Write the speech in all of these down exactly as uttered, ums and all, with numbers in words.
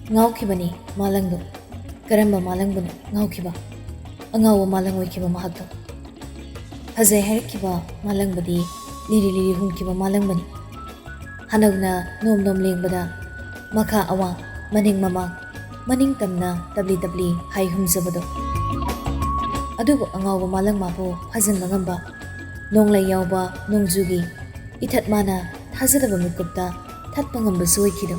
ꯉꯥꯎꯈꯤꯕꯅꯤ ꯃꯥꯂꯪꯗꯣ꯫ ꯀꯔꯝꯕ ꯃꯥꯂꯪꯕꯅꯣ ꯉꯥꯎꯈꯤꯕ? ꯑꯉꯥꯎꯕ ꯃꯥꯂꯪ ꯑꯣꯏꯈꯤꯕ ꯃꯍꯥꯛꯇꯣ꯫ ꯐꯖꯩ ꯍꯥꯏꯔꯛꯈꯤꯕ ꯃꯥꯂꯪꯕꯗꯤ ꯂꯤꯔꯤ ꯂꯤꯔꯤ ꯍꯨꯝꯈꯤꯕ ꯃꯥꯂꯪꯕꯅꯤ꯫ ꯍꯅꯧꯅ ꯅꯣꯝ ꯅꯣꯝ ꯂꯦꯡꯕꯗ ꯃꯈꯥ ꯑꯋꯥꯡ, ꯃꯅꯤꯡ ꯃꯃꯥꯡ, ꯃꯅꯤꯡ ꯇꯝꯅ ꯇꯞꯂꯤ ꯇꯞꯂꯤ ꯍꯥꯏ ꯍꯨꯝꯖꯕꯗꯣ꯫ ꯑꯗꯨꯕꯨ ꯑꯉꯥꯎꯕ ꯃꯥꯂꯪ ꯃꯥꯕꯨ ꯐꯥꯖꯤꯟꯕ ꯉꯝꯕ, ꯅꯣꯡꯂꯩ ꯌꯥꯎꯕ ꯅꯣꯡꯖꯨꯒꯤ ꯏꯊꯠ ꯃꯥꯅ ꯊꯥꯖꯗꯕ ꯃꯤꯀꯨꯞꯇ ꯊꯠꯄ ꯉꯝꯕꯁꯨ ꯑꯣꯏꯈꯤꯗꯣ꯫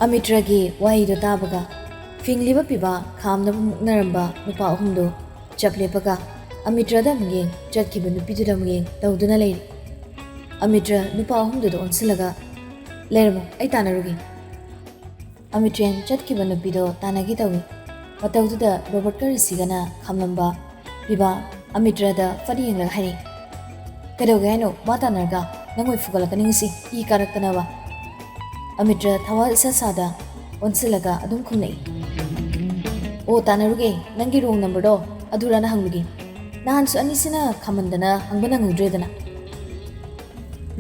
ꯑꯃꯤꯇ꯭ꯔꯒꯤ ꯋꯥꯍꯩꯗꯣ ꯇꯥꯕꯒ ꯐꯤꯡꯂꯤꯕ ꯄꯤꯕ ꯈꯥꯝꯅꯕ ꯃꯨꯛꯅꯔꯝꯕ ꯅꯨꯄꯥ ꯑꯍꯨꯝꯗꯨ ꯆꯞ ꯂꯦꯞꯄꯒ ꯑꯃꯤꯇ꯭ꯔꯗ ꯑꯃꯨꯛ ꯌꯦꯡ, ꯆꯠꯈꯤꯕ ꯅꯨꯄꯤꯗꯨꯗ ꯑꯃꯨꯛ ꯌꯦꯡ ꯇꯧꯗꯨꯅ ꯂꯩꯔꯤ꯫ ꯑꯃꯤꯇ꯭ꯔ ꯅꯨꯄꯥ ꯑꯍꯨꯝꯗꯨꯗ ꯑꯣꯟꯁꯤꯜꯂꯒ, "ꯂꯩꯔꯝꯃꯣ, ꯑꯩ ꯇꯥꯟꯅꯔꯨꯒꯦ꯫" ꯑꯃꯤꯇ꯭ꯔꯦꯟ ꯆꯠꯈꯤꯕ ꯅꯨꯄꯤꯗꯣ ꯇꯥꯟꯅꯒꯦ ꯇꯧꯏ꯫ ꯃꯇꯧꯗꯨꯗ ꯔꯣꯕꯔꯠꯀ ꯔꯤꯁꯤꯒꯅ ꯈꯥꯝꯂꯝꯕ ꯄꯤꯕꯥ ꯑꯃꯤꯇ꯭ꯔꯗ ꯐꯠ ꯌꯦꯡꯂꯒ ꯍꯥꯏꯔꯛꯏ, "ꯀꯩꯗꯧꯒꯦ ꯍꯥꯏꯅꯣ? ꯃꯥ ꯇꯥꯟꯅꯔꯒ ꯅꯪ ꯑꯣꯏ ꯐꯨꯒꯠꯂꯛꯀꯅꯤ ꯉꯁꯤ, ꯏ ꯀꯥꯔꯛꯇꯅꯕ꯫" ꯑꯃꯤꯇ꯭ꯔ ꯊꯋꯥ ꯏꯁꯥ ꯁꯥꯗ ꯑꯣꯟꯁꯤꯜꯂꯒ ꯑꯗꯨꯝ ꯈꯨꯝꯂꯛꯏ, "ꯑꯣ, ꯇꯥꯟꯅꯔꯨꯒꯦ, ꯅꯪꯒꯤ ꯔꯣꯡ ꯅꯝꯕꯔꯗꯣ ꯑꯗꯨꯔꯅ ꯍꯪꯂꯨꯒꯦ꯫ ꯅꯍꯥꯟꯁꯨ ꯑꯅꯤꯁꯤꯅ ꯈꯥꯝꯃꯟꯗꯅ ꯍꯪꯕ ꯅꯪꯍꯧꯗ꯭ꯔꯦꯗꯅ꯫"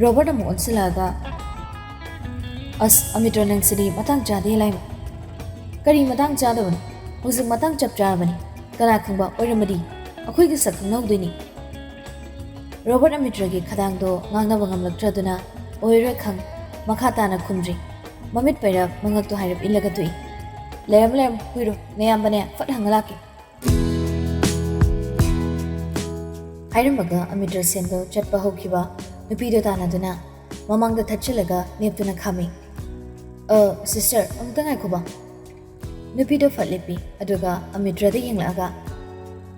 ꯔꯣꯕꯔꯠ ꯑꯃꯨꯛ ꯑꯣꯟꯁꯤꯜꯂꯛꯑꯒ, "ꯑꯁ, ꯑꯃꯤꯇ꯭ꯔ ꯅꯪꯁꯤꯗꯤ ꯃꯇꯥꯡ ꯆꯥꯗꯦ ꯂꯥꯏꯃ꯫" "ꯀꯔꯤ ꯃꯇꯥꯡ ꯆꯥꯗꯕꯅꯣ? ꯍꯧꯖꯤꯛ ꯃꯇꯥꯡ ꯆꯞ ꯆꯥꯔꯕꯅꯤ꯫ ꯀꯅꯥ ꯈꯪꯕ ꯑꯣꯏꯔꯝꯃꯗꯤ ꯑꯩꯈꯣꯏꯒ ꯁꯛ ꯈꯪꯅꯍꯧꯗꯣꯏꯅꯤ꯫" ꯔꯣꯕꯔꯠ ꯑꯃꯤꯇ꯭ꯔꯒꯤ ꯈꯗꯥꯡꯗꯣ ꯉꯥꯡꯅꯕ ꯉꯝꯂꯛꯇ꯭ꯔꯗꯨꯅ ꯑꯣꯏꯔꯣꯏ ꯈꯪ ꯃꯈꯥ ꯇꯥꯅ ꯈꯨꯝꯗ꯭ꯔꯤ꯫ ꯃꯃꯤꯠ ꯄꯩꯔꯞ, ꯃꯉꯛꯇꯣ ꯍꯥꯏꯔꯞ ꯏꯜꯂꯒ ꯇꯣꯛꯏ꯫ "ꯂꯩꯔꯝꯃꯣ, ꯂꯩꯔꯝꯃꯣ, ꯍꯨꯏꯔꯣ, ꯅꯌꯥꯝꯕꯅꯦ, ꯐꯠ ꯍꯪꯉ ꯂꯥꯛꯀꯦ꯫" ꯍꯥꯏꯔꯝꯃꯒ ꯑꯃꯤꯇ꯭ꯔ ꯁꯦꯟꯗꯣ ꯆꯠꯄ ꯍꯧꯈꯤꯕ ꯅꯨꯄꯤꯗꯣ ꯇꯥꯟꯅꯗꯨꯅ ꯃꯃꯥꯡꯗ ꯊꯠꯆꯤꯜꯂꯒ ꯂꯦꯞꯇꯨꯅ ꯈꯥꯝꯃꯤ꯫ "ꯑ, ꯁꯤꯁꯇꯔ, ꯑꯃꯨꯛꯇ ꯉꯥꯏꯈꯣꯕ꯫" ꯅꯨꯄꯤꯗꯣ ꯐꯠ ꯂꯦꯞꯄꯤ, ꯑꯗꯨꯒ ꯑꯃꯤꯇ꯭ꯔꯗ ꯌꯦꯡꯂꯛꯑꯒ,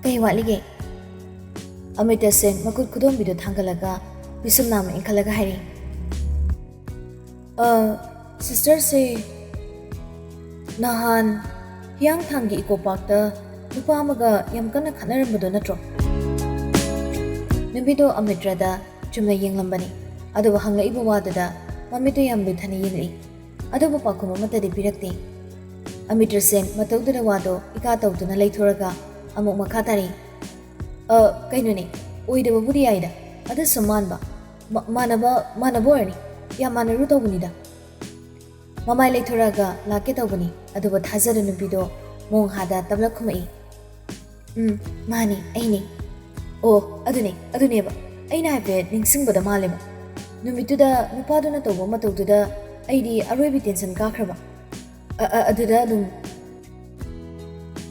"ꯀꯩ ꯋꯥꯠꯂꯤꯒꯦ?" ꯑꯃꯤꯇ꯭ꯔ ꯁꯦꯟ ꯃꯈꯨꯠ ꯈꯨꯗꯣꯝꯕꯤꯗꯣ ꯊꯥꯡꯒꯠꯂꯒ ꯄꯤꯁꯨꯝ ꯅꯥꯝꯃ ꯏꯟꯈꯠꯂꯒ ꯍꯥꯏꯔꯛꯏ, "ꯑ, ꯁꯤꯁꯇꯔꯁꯦ ꯅꯍꯥꯟ ꯍꯤꯌꯥꯡꯊꯥꯡꯒꯤ ꯏꯀꯣ ꯄꯥꯔꯛꯇ ꯅꯨꯄꯥ ꯑꯃꯒ ꯌꯥꯝ ꯀꯟꯅ ꯈꯠꯅꯔꯝꯕꯗꯣ ꯅꯠꯇ꯭ꯔꯣ?" ꯅꯨꯄꯤꯗꯣ ꯑꯃꯤꯇ꯭ꯔꯗ ꯆꯨꯝꯅ ꯌꯦꯡꯂꯝꯕꯅꯤ, ꯑꯗꯨꯕꯨ ꯍꯪꯂꯛꯏꯕ ꯋꯥꯗꯨꯗ ꯃꯃꯤꯠꯇꯣ ꯌꯥꯝ ꯂꯨꯊꯅ ꯌꯦꯡꯂꯛꯏ꯫ ꯑꯗꯨꯕꯨ ꯄꯥꯎꯈꯨꯝ ꯑꯃꯠꯇꯗꯤ ꯄꯤꯔꯛꯇꯦ꯫ ꯑꯃꯤꯇ꯭ꯔ ꯁꯦꯟ ꯃꯇꯧꯗꯨꯗ ꯋꯥꯗꯣ ꯏꯀꯥ ꯇꯧꯗꯨꯅ ꯂꯩꯊꯣꯔꯒ ꯑꯃꯨꯛ ꯃꯈꯥ ꯇꯥꯔꯛꯏ, "ꯑ, ꯀꯩꯅꯣꯅꯦ, ꯑꯣꯏꯗꯕꯕꯨꯗꯤ ꯌꯥꯏꯗ, ꯑꯗꯨ ꯁꯨꯝ ꯃꯥꯟꯕ, ꯃ-, ꯃꯥꯟꯅꯕ, ꯃꯥꯟꯅꯕ ꯑꯣꯏꯔꯅꯤ, ꯌꯥꯝ ꯃꯥꯟꯅꯔꯨ ꯇꯧꯕꯅꯤꯗ꯫" ꯃꯃꯥꯏ ꯂꯩꯊꯣꯔꯛꯑꯒ ꯂꯥꯛꯀꯦ ꯇꯧꯕꯅꯤ, ꯑꯗꯨꯕꯨ ꯊꯥꯖꯗ ꯅꯨꯄꯤꯗꯣ ꯃꯣꯡ ꯍꯥꯗ ꯇꯞꯂꯞ ꯈꯨꯝꯃꯛꯏ꯫ "ꯎꯝ, ꯃꯥꯅꯤ, ꯑꯩꯅꯤ꯫ ꯑꯣ, ꯑꯗꯨꯅꯦ, ꯑꯗꯨꯅꯦꯕ꯫ ꯑꯩꯅ ꯍꯥꯏꯐꯦꯠ ꯅꯤꯡꯁꯤꯡꯕꯗ ꯃꯥꯜꯂꯦꯕ꯫ ꯅꯨꯃꯤꯠꯇꯨꯗ ꯅꯨꯄꯥꯗꯨꯅ ꯇꯧꯕ ꯃꯇꯧꯗꯨꯗ ꯑꯩꯗꯤ ꯑꯔꯣꯏꯕꯤ tension ꯀꯥꯈ꯭ꯔꯕ꯫ ꯑ, ꯑ, ꯑꯗꯨꯗ ꯑꯗꯨꯝ"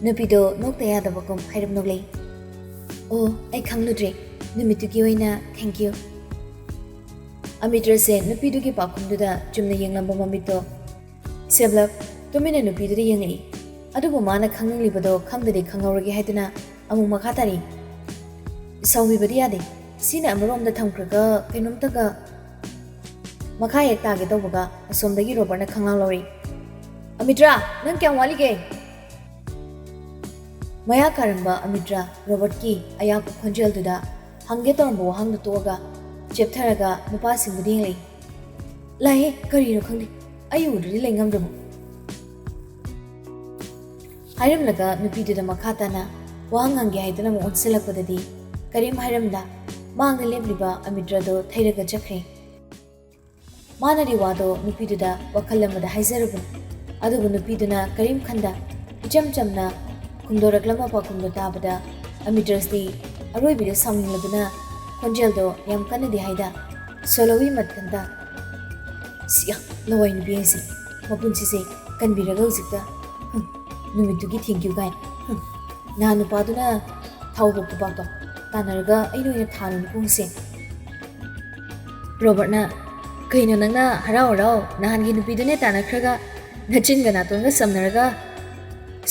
ꯅꯨꯄꯤꯗꯣ ꯅꯣꯛꯇ ꯌꯥꯗꯕꯒꯨꯝ ꯍꯥꯏꯔꯞ ꯅꯣꯛꯂꯛꯏ꯫ "ꯑꯣ, ꯑꯩ ꯈꯪꯂꯨꯗ꯭ꯔꯦ꯫ ꯅꯨꯃꯤꯠꯇꯨꯒꯤ ꯑꯣꯏꯅ thank you꯫" ꯑꯃꯤꯇ꯭ꯔꯁꯦ ꯅꯨꯄꯤꯗꯨꯒꯤ ꯄꯥꯎꯈꯨꯝꯗꯨꯗ ꯆꯨꯝꯅ ꯌꯦꯡꯂꯝꯕ ꯃꯃꯤꯠꯇꯣ ꯁꯦꯞꯂꯞ ꯇꯨꯃꯤꯟꯅ ꯅꯨꯄꯤꯗꯨꯗ ꯌꯦꯡꯂꯛꯏ꯫ ꯑꯗꯨꯕꯨ ꯃꯥꯅ ꯈꯪꯅꯤꯡꯂꯤꯕꯗꯣ ꯈꯪꯗꯗꯤ ꯈꯪꯍꯧꯔꯒꯦ ꯍꯥꯏꯗꯨꯅ ꯑꯃꯨꯛ ꯃꯈꯥ ꯇꯥꯔꯛꯏ꯫ "ꯁꯥꯎꯕꯤꯕꯗꯤ ꯌꯥꯗꯦ꯫ ꯁꯤꯅ ꯑꯃꯔꯣꯝꯗ ꯊꯝꯈ꯭ꯔꯒ ꯀꯩꯅꯣꯝꯇꯒ" ꯃꯈꯥ ꯍꯦꯛ ꯇꯥꯒꯦ ꯇꯧꯕꯒ ꯑꯁꯣꯝꯗꯒꯤ ꯔꯣꯕꯔꯠꯅ ꯈꯪꯂꯥꯎ ꯂꯧꯔꯛꯏ꯫ "ꯑꯃꯤꯇ꯭ꯔꯥ, ꯅꯪ ꯀꯌꯥꯝ ꯋꯥꯠꯂꯤꯒꯦ?" ꯃꯌꯥ ꯀꯥꯔꯝꯕ ꯑꯃꯤꯇ꯭ꯔꯥ ꯔꯣꯕꯔꯠꯀꯤ ꯑꯌꯥꯛꯄ ꯈꯣꯟꯖꯦꯜꯗꯨꯗ ꯍꯪꯒꯦ ꯇꯧꯔꯝꯕ ꯋꯥꯍꯪꯗꯨ ꯇꯣꯛꯑꯒ ꯆꯦꯞꯊꯔꯒ ꯅꯨꯄꯥꯁꯤꯡꯗꯨꯗ ꯌꯦꯡꯂꯛꯏ꯫ "ꯂꯥꯛꯑꯦ, ꯀꯔꯤꯅꯣ ꯈꯪꯗꯦ꯫ ꯑꯩ ꯎꯗ꯭ꯔꯗꯤ ꯂꯩ ꯉꯝꯗ꯭ꯔꯕꯣ?" ꯍꯥꯏꯔꯝꯂꯒ ꯅꯨꯄꯤꯗꯨꯗ ꯃꯈꯥ ꯇꯥꯅ ꯋꯥꯍꯪ ꯍꯪꯒꯦ ꯍꯥꯏꯗꯨꯅ ꯑꯃꯨꯛ ꯑꯣꯟꯁꯤꯜꯂꯛꯄꯗꯗꯤ ꯀꯔꯤꯝ ꯍꯥꯏꯔꯝꯗ ꯃꯥꯡꯗ ꯂꯦꯞꯂꯤꯕ ꯑꯃꯤꯇ꯭ꯔꯗꯣ ꯊꯩꯔꯒ ꯆꯠꯈ꯭ꯔꯦ꯫ ꯃꯥꯅꯗꯤ ꯋꯥꯗꯣ ꯅꯨꯄꯤꯗꯨꯗ ꯋꯥꯈꯜ ꯑꯃꯗ ꯍꯥꯏꯖꯔꯨꯕꯅꯤ, ꯑꯗꯨꯕꯨ ꯅꯨꯄꯤꯗꯨꯅ ꯀꯔꯤꯝ ꯈꯟꯗ ꯏꯆꯝ ꯆꯝꯅ ꯈꯨꯝꯗꯣꯔꯛꯂꯝꯕ ꯄꯥꯎꯈꯨꯝꯗꯣ ꯇꯥꯕꯗ ꯑꯃꯤꯇ꯭ꯔꯁꯇꯤ ꯑꯔꯣꯏꯕꯤꯗ ꯁꯥꯎꯅꯤꯡꯂꯗꯨꯅ ꯈꯣꯟꯖꯦꯜꯗꯣ ꯌꯥꯝ ꯀꯟꯅꯗꯤ ꯍꯥꯏꯗ ꯁꯣꯂꯣꯋꯤ ꯃꯊꯟꯇ, "ꯁꯤꯌꯥ, ꯂꯋꯥꯏ ꯅꯨꯄꯤ ꯍꯥꯏꯁꯤ ꯃꯄꯨꯟꯁꯤꯁꯦ ꯀꯟꯕꯤꯔꯒ ꯍꯧꯖꯤꯛꯇ, ꯍꯨꯝ, ꯅꯨꯃꯤꯠꯇꯨꯒꯤ thank you ꯀꯥꯏꯅ, ꯍꯨꯝ, ꯅꯍꯥꯟ ꯅꯨꯄꯥꯗꯨꯅ ꯊꯥꯎꯕ ꯈꯨꯕꯥꯛꯇꯣ ꯇꯥꯟꯅꯔꯒ ꯑꯩꯅ ꯑꯣꯏꯅ ꯊꯥꯔꯨꯅꯤ ꯈꯣꯡꯁꯦ꯫" ꯔꯣꯕꯔꯠꯅ, "ꯀꯩꯅꯣ ꯅꯪꯅ ꯍꯔꯥꯎ ꯍꯔꯥꯎ ꯅꯍꯥꯟꯒꯤ ꯅꯨꯄꯤꯗꯨꯅꯦ ꯇꯥꯟꯅꯈ꯭ꯔꯒ ꯅꯆꯤꯟꯒ ꯅꯥꯇꯣꯟꯒ ꯁꯝꯅꯔꯒ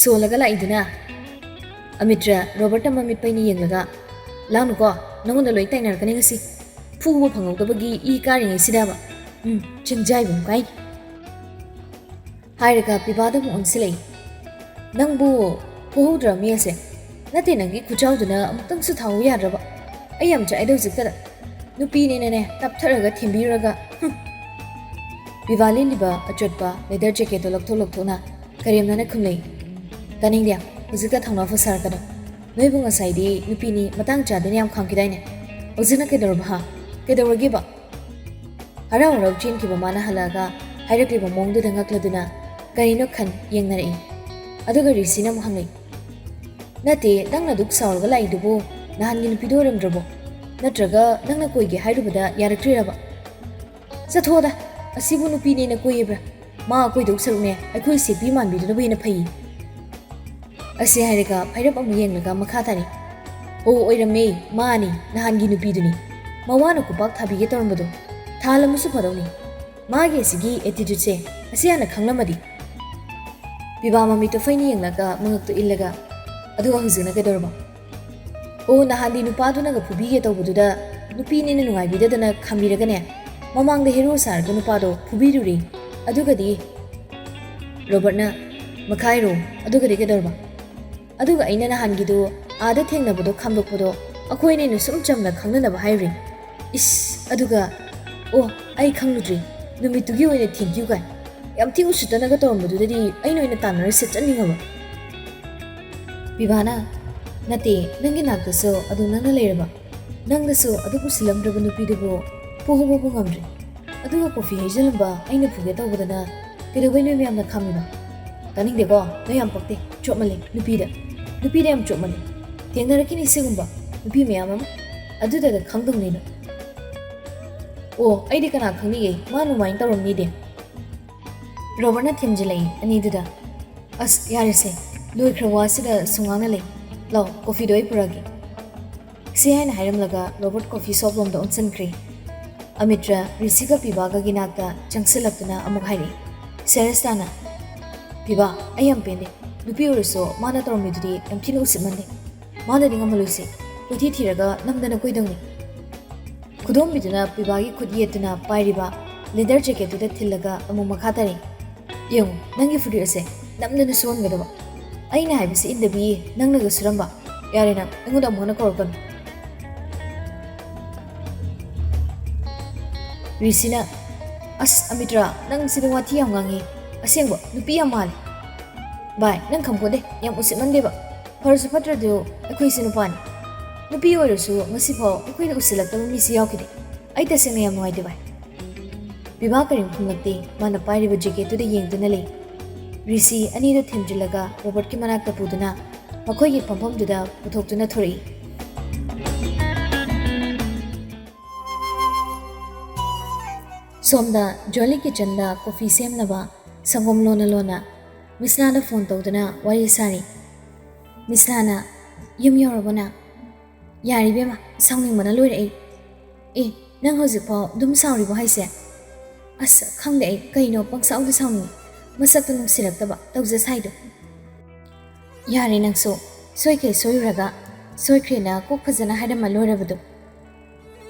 ꯁꯣꯜꯂꯒ ꯂꯥꯛꯏꯗꯨꯅ?" ꯑꯃꯤꯇ꯭ꯔ ꯔꯣꯕꯔꯠꯇ ꯃꯃꯤꯠ ꯄꯩꯅ ꯌꯦꯡꯂꯒ, "ꯂꯥꯡꯅꯨꯀꯣ, ꯅꯉꯣꯟꯗ ꯂꯣꯏ ꯇꯥꯏꯅꯔꯛꯀꯅꯤ ꯉꯁꯤ꯫ ꯐꯨꯕ ꯐꯪꯍꯧꯗꯕꯒꯤ ꯏ ꯀꯥꯔꯤꯉꯩꯁꯤꯗꯕ꯫ ꯎꯝ, ꯆꯤꯡꯖꯥꯏꯕꯨꯡ ꯀꯥꯏ꯫" ꯍꯥꯏꯔꯒ ꯄꯤꯕꯥꯗ ꯑꯃꯨꯛ ꯑꯣꯟꯁꯤꯜꯂꯛꯏ꯫ "ꯅꯪꯕꯨ ꯐꯨꯍꯧꯗ꯭ꯔ ꯃꯤ ꯑꯁꯦ? ꯅꯠꯇꯦ, ꯅꯪꯒꯤ ꯈꯨꯆꯥꯎꯗꯨꯅ ꯑꯃꯨꯛꯇꯪꯁꯨ ꯊꯥꯍꯧ ꯌꯥꯗ꯭ꯔꯕ? ꯑꯩ ꯌꯥꯝ ꯆꯥꯛꯑꯦꯗ ꯍꯧꯖꯤꯛꯇꯗ꯫ ꯅꯨꯄꯤꯅꯦꯅꯅꯦ ꯇꯞꯊꯔꯒ ꯊꯤꯟꯕꯤꯔꯒ, ꯍꯨꯝ!" ꯄꯤꯕꯥ ꯂꯤꯠꯂꯤꯕ ꯑꯆꯣꯠꯄ leather jacketꯇꯣ ꯂꯧꯊꯣꯛ ꯂꯧꯊꯣꯛꯅ ꯀꯔꯦꯝꯅꯅ ꯈꯨꯝꯂꯛꯏ꯫ "ꯇꯥꯅꯤꯡꯗꯦ, ꯍꯧꯖꯤꯛꯇ ꯊꯧꯅꯥ ꯐ ꯁꯥꯔꯛꯀꯅꯨ꯫ ꯅꯣꯏꯕꯨ ꯉꯁꯥꯏꯗꯤ ꯅꯨꯄꯤꯅꯤ ꯃꯇꯥꯡ ꯆꯥꯗꯦꯅ ꯌꯥꯝ ꯈꯥꯝꯈꯤꯗꯥꯏꯅꯦ? ꯍꯧꯖꯤꯛꯅ ꯀꯩꯗꯧꯔꯕ ꯍꯥ? ꯀꯩꯗꯧꯔꯒꯦꯕ?" ꯍꯔꯥꯎ ꯍꯔꯥꯎ ꯆꯦꯟꯈꯤꯕ ꯃꯥꯅ ꯍꯜꯂꯛꯑꯒ ꯍꯥꯏꯔꯛꯂꯤꯕ ꯃꯑꯣꯡꯗꯨꯗ ꯉꯛꯂꯗꯨꯅ ꯀꯔꯤꯅꯣ ꯈꯟ ꯌꯦꯡꯅꯔꯛꯏ꯫ ꯑꯗꯨꯒ ꯔꯤꯁꯤꯅ ꯑꯃꯨꯛ ꯍꯪꯂꯛꯏ, "ꯅꯠꯇꯦ, ꯅꯪꯅ ꯑꯗꯨꯛ ꯁꯥꯎꯔꯒ ꯂꯥꯛꯏꯗꯨꯕꯨ ꯅꯍꯥꯟꯒꯤ ꯅꯨꯄꯤꯗꯣ ꯑꯣꯏꯔꯝꯗ꯭ꯔꯕꯣ? ꯅꯠꯇ꯭ꯔꯒ ꯅꯪꯅ ꯀꯣꯏꯒꯦ ꯍꯥꯏꯔꯨꯕꯗ ꯌꯥꯔꯛꯇ꯭ꯔꯤꯔꯕ?" "ꯆꯠꯊꯣꯛꯑꯗ, ꯑꯁꯤꯕꯨ ꯅꯨꯄꯤꯅꯦꯅ ꯀꯣꯏꯌꯦꯕ꯭ꯔꯥ? ꯃꯥ ꯀꯣꯏꯗꯧ ꯁꯔꯨꯛꯅꯦ ꯑꯩꯈꯣꯏ ꯁꯦꯛꯄꯤ ꯃꯥꯟꯕꯤꯗꯨꯅꯕꯨ ꯍꯦꯟꯅ ꯐꯩ꯫" ꯑꯁꯤ ꯍꯥꯏꯔꯒ ꯐꯩꯔꯞ ꯑꯃꯨꯛ ꯌꯦꯡꯂꯒ ꯃꯈꯥ ꯇꯥꯔꯤ, "ꯑꯣ, ꯑꯣꯏꯔꯝꯃꯦ, ꯃꯥꯅꯤ, ꯅꯍꯥꯟꯒꯤ ꯅꯨꯄꯤꯗꯨꯅꯤ꯫ ꯃꯋꯥꯅ ꯈꯨꯄꯥꯛ ꯊꯥꯕꯤꯒꯦ ꯇꯧꯔꯝꯕꯗꯣ꯫ ꯊꯥꯍꯜꯂꯝꯃꯁꯨ ꯐꯗꯧꯅꯤ꯫ ꯃꯥꯒꯤ ꯑꯁꯤꯒꯤ attitudeꯁꯦ ꯑꯁꯤ ꯍꯥꯟꯅ ꯈꯪꯂꯝꯃꯗꯤ꯫" ꯄꯤꯕꯥ ꯃꯃꯤꯠꯇꯣ ꯐꯩꯅ ꯌꯦꯡꯂꯒ ꯃꯉꯛꯇꯣ ꯏꯜꯂꯒ, "ꯑꯗꯨꯒ ꯍꯧꯖꯤꯛꯅ ꯀꯩꯗꯧꯔꯕ?" "ꯑꯣ, ꯅꯍꯥꯟꯗꯤ ꯅꯨꯄꯥꯗꯨꯅꯒ ꯐꯨꯕꯤꯒꯦ ꯇꯧꯕꯗꯨꯗ ꯅꯨꯄꯤꯅꯦꯅ ꯅꯨꯡꯉꯥꯏꯕꯤꯗꯗꯅ ꯈꯥꯝꯕꯤꯔꯒꯅꯦ, ꯃꯃꯥꯡꯗ ꯍꯦꯔꯣ ꯁꯥꯔꯒ ꯅꯨꯄꯥꯗꯣ ꯐꯨꯕꯤꯔꯨꯔꯦ꯫ ꯑꯗꯨꯒꯗꯤ," ꯔꯣꯕꯔꯠꯅ, "ꯃꯈꯥ ꯍꯥꯏꯔꯣ, ꯑꯗꯨꯒꯗꯤ ꯀꯩꯗꯧꯔꯕ?" "ꯑꯗꯨꯒ ꯑꯩꯅ ꯅꯍꯥꯟꯒꯤꯗꯣ ꯑꯥꯗ ꯊꯦꯡꯅꯕꯗꯣ ꯈꯥꯝꯗꯣꯛꯄꯗꯣ ꯑꯩꯈꯣꯏꯅꯦꯅ ꯁꯨꯝ ꯆꯝꯅ ꯈꯪꯅꯅꯕ ꯍꯥꯏꯔꯨꯔꯦ꯫ ꯏꯁ, ꯑꯗꯨꯒ, ꯑꯣ, ꯑꯩ ꯈꯪꯂꯨꯗ꯭ꯔꯦ꯫ ꯅꯨꯃꯤꯠꯇꯨꯒꯤ ꯑꯣꯏꯅ thank you ꯀꯥꯏ꯫ ꯌꯥꯝ ꯊꯤ ꯎꯁꯤꯠꯇꯅꯒ ꯇꯧꯔꯝꯕꯗꯨꯗꯗꯤ ꯑꯩꯅ ꯑꯣꯏꯅ ꯇꯥꯟꯅꯔ ꯁꯦꯠꯆꯟꯅꯤꯡꯉꯕ꯫" ꯄꯤꯕꯥꯅ, "ꯅꯠꯇꯦ, ꯅꯪꯒꯤ ꯅꯥꯛꯇꯁꯨ ꯑꯗꯨ ꯅꯪꯅ ꯂꯩꯔꯕ꯫ ꯅꯪꯅꯁꯨ ꯑꯗꯨꯛ ꯎꯁꯤꯜꯂꯝꯗ꯭ꯔꯕ ꯅꯨꯄꯤꯗꯨꯕꯨ ꯐꯨꯍꯧꯕꯕꯨ ꯉꯝꯗ꯭ꯔꯦ꯫ ꯑꯗꯨꯒ ꯀꯣꯐꯤ ꯍꯩꯖꯤꯜꯂꯝꯕ ꯑꯩꯅ ꯐꯨꯒꯦ ꯇꯧꯕꯗꯅ ꯀꯩꯗꯧꯕꯩ ꯅꯣꯏ ꯃꯌꯥꯝꯅ ꯈꯥꯝꯃꯤꯕ? ꯇꯥꯅꯤꯡꯗꯦꯀꯣ, ꯅꯣꯏ ꯌꯥꯝ ꯄꯛꯇꯦ, ꯆꯣꯞꯃꯜꯂꯦ ꯅꯨꯄꯤꯗ꯫ ꯅꯨꯄꯤꯗ ꯌꯥꯝ ꯆꯣꯞꯃꯜꯂꯦ꯫ ꯊꯦꯡꯅꯔꯛꯈꯤꯅꯤ ꯁꯤꯒꯨꯝꯕ ꯅꯨꯄꯤ ꯃꯌꯥꯝ ꯑꯃ꯫ ꯑꯗꯨꯗꯒ ꯈꯪꯗꯧꯅꯤꯅ꯫" "ꯑꯣ, ꯑꯩꯗꯤ ꯀꯅꯥ ꯈꯪꯅꯤꯒꯦ, ꯃꯥ ꯑꯗꯨꯃꯥꯏꯅ ꯇꯧꯔꯝꯅꯤꯗꯤ꯫" ꯔꯣꯕꯔꯠꯅ ꯊꯦꯝꯖꯤꯜꯂꯛꯏ ꯑꯅꯤꯗꯨꯗ꯫ "ꯑꯁ, ꯌꯥꯔꯦꯁꯦ, ꯂꯣꯏꯈ꯭ꯔ ꯋꯥꯁꯤꯗ ꯁꯨꯝ ꯉꯥꯡꯅ ꯂꯩ꯫ ꯂꯥꯎ, ꯀꯣꯐꯤꯗꯣ ꯑꯩ ꯄꯨꯔꯛꯑꯒꯦ꯫" ꯁꯤ ꯍꯥꯏꯅ ꯍꯥꯏꯔꯝꯂꯒ ꯔꯣꯕꯔꯠ ꯀꯣꯐꯤ ꯁꯣꯞ ꯂꯣꯝꯗ ꯑꯣꯟꯁꯤꯟꯈ꯭ꯔꯦ꯫ ꯑꯃꯤꯇ꯭ꯔ ꯔꯤꯁꯤꯒ ꯄꯤꯕꯥꯒꯒꯤ ꯅꯥꯛꯇ ꯆꯪꯁꯤꯜꯂꯛꯇꯨꯅ ꯑꯃꯨꯛ ꯍꯥꯏꯔꯛꯏ, ꯁꯦꯔꯦꯁꯇꯥꯅ, "ꯄꯤꯕꯥ, ꯑꯩ ꯌꯥꯝ ꯄꯦꯟꯗꯦ꯫ ꯅꯨꯄꯤ ꯑꯣꯏꯔꯁꯨ ꯃꯥꯅ ꯇꯧꯔꯝꯃꯤꯗꯨꯗꯤ ꯌꯥꯝ ꯊꯤꯅ ꯎꯁꯤꯠꯃꯟꯗꯦ꯫ ꯃꯥꯅꯗꯤ ꯉꯝꯍꯜꯂꯣꯏꯁꯦ꯫ ꯀꯣꯏꯊꯤ ꯊꯤꯔꯒ ꯅꯝꯗꯅ ꯀꯣꯏꯗꯧꯅꯤ꯫" ꯈꯨꯗꯣꯝꯕꯤꯗꯨꯅ ꯄꯤꯕꯥꯒꯤ ꯈꯨꯠ ꯌꯦꯠꯇꯨꯅ ꯄꯥꯏꯔꯤꯕ leather jacketꯇꯨꯗ ꯊꯤꯜꯂꯒ ꯑꯃꯨꯛ ꯃꯈꯥ ꯇꯥꯔꯛꯏ, "ꯌꯦꯡꯉꯨ, ꯅꯪꯒꯤ ꯐꯨꯔꯤꯠ ꯑꯁꯦ ꯅꯝꯗꯅ ꯁꯨꯍꯟꯒꯗꯕ꯫ ꯑꯩꯅ ꯍꯥꯏꯕꯁꯤ ꯏꯟꯗꯕꯤ ꯅꯪꯅꯒ ꯁꯨꯔꯝꯕ꯫ ꯌꯥꯔꯦ ꯅꯪ, ꯑꯩꯉꯣꯟꯗ ꯑꯃꯨꯛ ꯍꯟꯅ ꯀꯧꯔꯛꯀꯅꯨ꯫" ꯔꯤꯁꯤꯅ, "ꯑꯁ, ꯑꯃꯤꯇ꯭ꯔ, ꯅꯪ ꯁꯤꯗ ꯋꯥꯊꯤ ꯌꯥꯝ ꯉꯥꯡꯉꯤ꯫ ꯑꯁꯦꯡꯕ, ꯅꯨꯄꯤ ꯌꯥꯝ ꯃꯥꯜꯂꯦ꯫ ꯚꯥꯏ, ꯅꯪ ꯈꯪꯄꯣꯟꯗꯦ, ꯌꯥꯝ ꯎꯁꯤꯠꯃꯟꯗꯦꯕ꯫ ꯐꯔꯁꯨ ꯐꯠꯇ꯭ꯔꯗꯨ ꯑꯩꯈꯣꯏꯁꯨ ꯅꯨꯄꯥꯅꯤ꯫ ꯅꯨꯄꯤ ꯑꯣꯏꯔꯁꯨ ꯉꯁꯤꯐꯥꯎ ꯑꯩꯈꯣꯏꯅ ꯎꯁꯤꯜꯂꯛꯇꯕ ꯃꯤꯁꯤ ꯌꯥꯎꯈꯤꯗꯦ꯫ ꯑꯩ ꯇꯁꯦꯡꯅ ꯌꯥꯝ ꯅꯨꯡꯉꯥꯏꯇꯦ, ꯚꯥꯏ꯫" ꯕꯤꯚꯥ ꯀꯔꯤꯝ ꯈꯨꯝꯂꯛꯇꯦ꯫ ꯃꯥꯅ ꯄꯥꯏꯔꯤꯕ ꯖꯦꯀꯦꯠꯇꯨꯗ ꯌꯦꯡꯗꯨꯅ ꯂꯩ꯫ ꯔꯤꯁꯤ ꯑꯅꯤꯗꯨ ꯊꯤꯟꯖꯤꯜꯂꯒ ꯔꯣꯕꯔꯠꯀꯤ ꯃꯅꯥꯛꯇ ꯄꯨꯗꯨꯅ ꯃꯈꯣꯏꯒꯤ ꯐꯝꯐꯝꯗꯨꯗ ꯄꯨꯊꯣꯛꯇꯨꯅ ꯊꯣꯔꯛꯏ꯫ ꯁꯣꯝꯗ ꯖꯣꯂꯤ ꯀꯤꯆꯟꯗ ꯀꯣꯐꯤ ꯁꯦꯝꯅꯕ ꯁꯪꯒꯣꯝ ꯂꯣꯟꯅ ꯂꯣꯟꯅ ꯃꯤꯁꯅꯥꯗ ꯐꯣꯟ ꯇꯧꯗꯨꯅ ꯋꯥꯔꯤ ꯁꯥꯔꯤ꯫ ꯃꯤꯁꯅꯥꯅ, "ꯌꯨꯝ ꯌꯧꯔꯕꯣ ꯅꯪ?" "ꯌꯥꯔꯦ ꯏꯕꯦꯝꯃ, ꯁꯥꯎꯅꯤꯡꯕꯅ ꯂꯣꯏꯔꯦ ꯑꯩ꯫ ꯑꯦ, ꯅꯪ ꯍꯧꯖꯤꯛꯐꯥꯎ ꯑꯗꯨꯝ ꯁꯥꯎꯔꯤꯕꯣ ꯍꯥꯏꯁꯦ? ꯑꯁ, ꯈꯪꯗꯦ ꯑꯩ, ꯀꯩꯅꯣ ꯄꯪꯁꯥꯎꯗ ꯁꯥꯎꯅꯤꯡꯉꯤ꯫ ꯃꯁꯛꯇꯣ ꯅꯨꯡꯁꯤꯔꯛꯇꯕ, ꯇꯧꯖ ꯁꯥꯏꯗꯣ꯫ ꯌꯥꯔꯦ ꯅꯪꯁꯨ, ꯁꯣꯏꯈ꯭ꯔꯦ ꯁꯣꯏꯔꯨꯔꯒ, ꯁꯣꯏꯈ꯭ꯔꯦꯅ ꯀꯣꯛ ꯐꯖꯅ ꯍꯥꯏꯔꯝꯃ ꯂꯣꯏꯔꯕꯗꯨ꯫"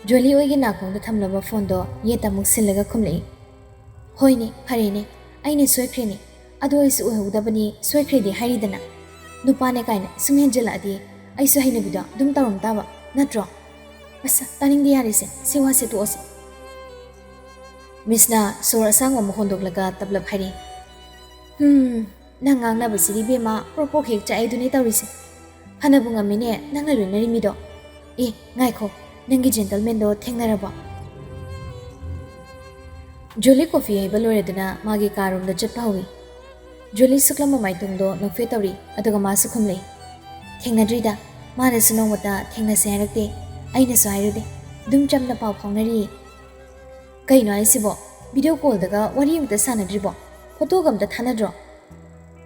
ꯖꯣꯂꯤ ꯍꯣꯏꯒꯤ ꯅꯥꯀꯣꯡꯗ ꯊꯝꯂꯕ ꯐꯣꯟꯗꯣ ꯌꯦꯠꯇ ꯑꯃꯨꯛ ꯁꯤꯜꯂꯒ ꯈꯨꯝꯂꯛꯏ꯫ "ꯍꯣꯏꯅꯦ, ꯐꯔꯦꯅꯦ, ꯑꯩꯅ ꯁꯣꯏꯈ꯭ꯔꯦꯅꯦ꯫ ꯑꯗꯨ ꯑꯩꯁꯨ ꯎꯍꯧꯗꯕꯅꯤ, ꯁꯣꯏꯈ꯭ꯔꯦꯗꯤ ꯍꯥꯏꯔꯤꯗꯅ꯫ ꯅꯨꯄꯥꯅꯦ ꯀꯥꯏꯅ ꯁꯨꯝ ꯍꯦꯟꯖꯤꯜꯂꯛꯑꯗꯤ ꯑꯩꯁꯨ ꯍꯩꯅꯕꯤꯗꯣ ꯑꯗꯨꯝ ꯇꯧꯔꯝ ꯇꯥꯕ ꯅꯠꯇ꯭ꯔꯣ? ꯑꯁ, ꯇꯥꯅꯤꯡꯗꯦ, ꯌꯥꯔꯦꯁꯦ, ꯁꯤ ꯋꯥꯁꯦ ꯇꯣꯛꯑꯁꯦ꯫" ꯃꯤꯁꯅ ꯁꯣꯔ ꯑꯁꯥꯡꯕ ꯑꯃ ꯍꯣꯟꯗꯣꯛꯂꯒ ꯇꯞꯂꯞ ꯍꯥꯏꯔꯤ꯫ "ꯍꯝ, ꯅꯪ ꯉꯥꯡꯅꯕꯁꯤꯗꯤ ꯏꯕꯦꯝꯃ, ꯄ꯭ꯔꯣꯛ ꯄ꯭ꯔꯣꯛ ꯍꯦꯛ ꯆꯥꯛꯑꯦꯗꯨꯅꯦ ꯇꯧꯔꯤꯁꯦ꯫ ꯐꯅꯕꯨ ꯉꯝꯃꯤꯅꯦ ꯅꯪꯅ ꯂꯣꯏꯅꯔꯤ ꯃꯤꯗꯣ꯫ ꯑꯦ, ꯉꯥꯏꯈꯣ, ꯅꯪꯒꯤ ꯖꯦꯟꯇꯜꯃꯦꯟꯗꯣ ꯊꯦꯡꯅꯔꯕꯣ?" ꯖꯣꯂꯤ ꯀꯣꯐꯤ ꯍꯩꯕ ꯂꯣꯏꯔꯗꯨꯅ ꯃꯥꯒꯤ ꯀꯥꯔꯣꯝꯗ ꯆꯠꯄ ꯍꯧꯏ꯫ ꯖꯣꯂꯤ ꯁꯨꯛꯂꯝꯕ ꯃꯥꯏꯊꯣꯡꯗꯣ ꯅꯣꯛꯐꯦꯠ ꯇꯧꯔꯤ, ꯑꯗꯨꯒ ꯃꯥꯁꯨ ꯈꯨꯝꯂꯛꯏ꯫ "ꯊꯦꯡꯅꯗ꯭ꯔꯤꯗ, ꯃꯥꯅꯁꯨ ꯅꯣꯡꯃꯇ ꯊꯦꯡꯅꯁꯦ ꯍꯥꯏꯔꯛꯇꯦ, ꯑꯩꯅꯁꯨ ꯍꯥꯏꯔꯨꯗꯦ꯫ ꯑꯗꯨꯝ ꯆꯝꯅ ꯄꯥꯎ ꯐꯥꯎꯅꯔꯤꯌꯦ꯫" "ꯀꯩꯅꯣ ꯍꯥꯏꯁꯤꯕꯣ? ꯚꯤꯗꯤꯑꯣ ꯀꯣꯜꯗꯒ ꯋꯥꯔꯤ ꯑꯃꯇ ꯁꯥꯟꯅꯗ꯭ꯔꯤꯕꯣ? ꯐꯣꯇꯣꯒ ꯑꯝꯇ ꯊꯥꯅꯗ꯭ꯔꯣ?"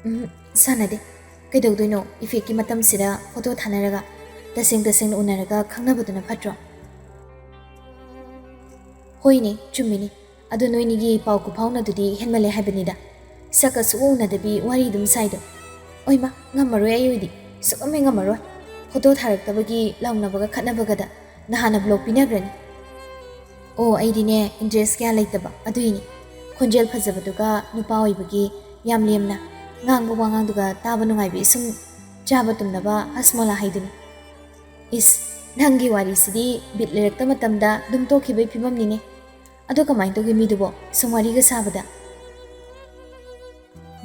"ꯎꯝ, ꯁꯥꯟꯅꯗꯦ꯫ ꯀꯩꯗꯧꯗꯣꯏꯅꯣ ꯏꯐꯦꯛꯀꯤ ꯃꯇꯝꯁꯤꯗ ꯐꯣꯇꯣ ꯊꯥꯅꯔꯒ? ꯇꯁꯦꯡ ꯇꯁꯦꯡꯅ ꯎꯅꯔꯒ ꯈꯪꯅꯕꯗꯨꯅ ꯐꯠꯇ꯭ꯔꯣ?" "ꯍꯣꯏꯅꯦ, ꯆꯨꯝꯃꯤꯅꯦ꯫ ꯑꯗꯣ ꯅꯣꯏꯅꯤꯒꯤ ꯄꯥꯎ ꯈꯨꯐꯥꯎꯅꯗꯨꯗꯤ ꯍꯦꯟꯃꯜꯂꯦ ꯍꯥꯏꯕꯅꯤꯗ꯫ ꯁꯛꯀ ꯁꯨꯛꯎ ꯎꯅꯗꯕꯤ ꯋꯥꯔꯤ ꯑꯗꯨꯝ ꯁꯥꯏꯗꯣ꯫ ꯑꯣꯏꯃ, ꯉꯝꯃꯔꯣꯏ ꯑꯩ ꯑꯣꯏꯗꯤ꯫ ꯁꯨꯛꯉꯝ ꯍꯦꯛ ꯉꯝꯃꯔꯣꯏ꯫ ꯐꯣꯇꯣ ꯊꯥꯔꯛꯇꯕꯒꯤ ꯂꯥꯎꯅꯕꯒ ꯈꯠꯅꯕꯒꯗ ꯅꯍꯥꯟꯅ ꯕ꯭ꯂꯣꯛ ꯄꯤꯅꯈ꯭ꯔꯅꯤ꯫" "ꯑꯣ, ꯑꯩꯗꯤꯅꯦ, ꯏꯟꯇꯔꯦꯁ ꯀꯌꯥ ꯂꯩꯇꯕ ꯑꯗꯨꯏꯅꯤ꯫ ꯈꯣꯟꯖꯦꯜ ꯐꯖꯕꯗꯨꯒ ꯅꯨꯄꯥ ꯑꯣꯏꯕꯒꯤ ꯌꯥꯝ ꯂꯦꯝꯅ ꯉꯥꯡꯕ ꯋꯥꯉꯥꯡꯗꯨꯒ ꯇꯥꯕ ꯅꯨꯡꯉꯥꯏꯕꯤ, ꯁꯨꯝ ꯆꯥꯕ ꯇꯨꯝꯅꯕ ꯍꯁꯃꯣꯂꯥ ꯍꯥꯏꯗꯨꯅꯤ꯫" "ꯏꯁ, ꯅꯪꯒꯤ ꯋꯥꯔꯤꯁꯤꯗꯤ ꯕꯤꯠ ꯂꯩꯔꯛꯇ ꯃꯇꯝꯗ ꯑꯗꯨꯝ ꯇꯣꯛꯈꯤꯕꯩ ꯐꯤꯕꯝꯅꯤꯅꯦ꯫ ꯑꯗꯣ ꯀꯃꯥꯏꯅ ꯇꯧꯒꯦ ꯃꯤꯗꯨꯕꯣ, ꯁꯨꯝ ꯋꯥꯔꯤꯒ ꯁꯥꯕꯗ?"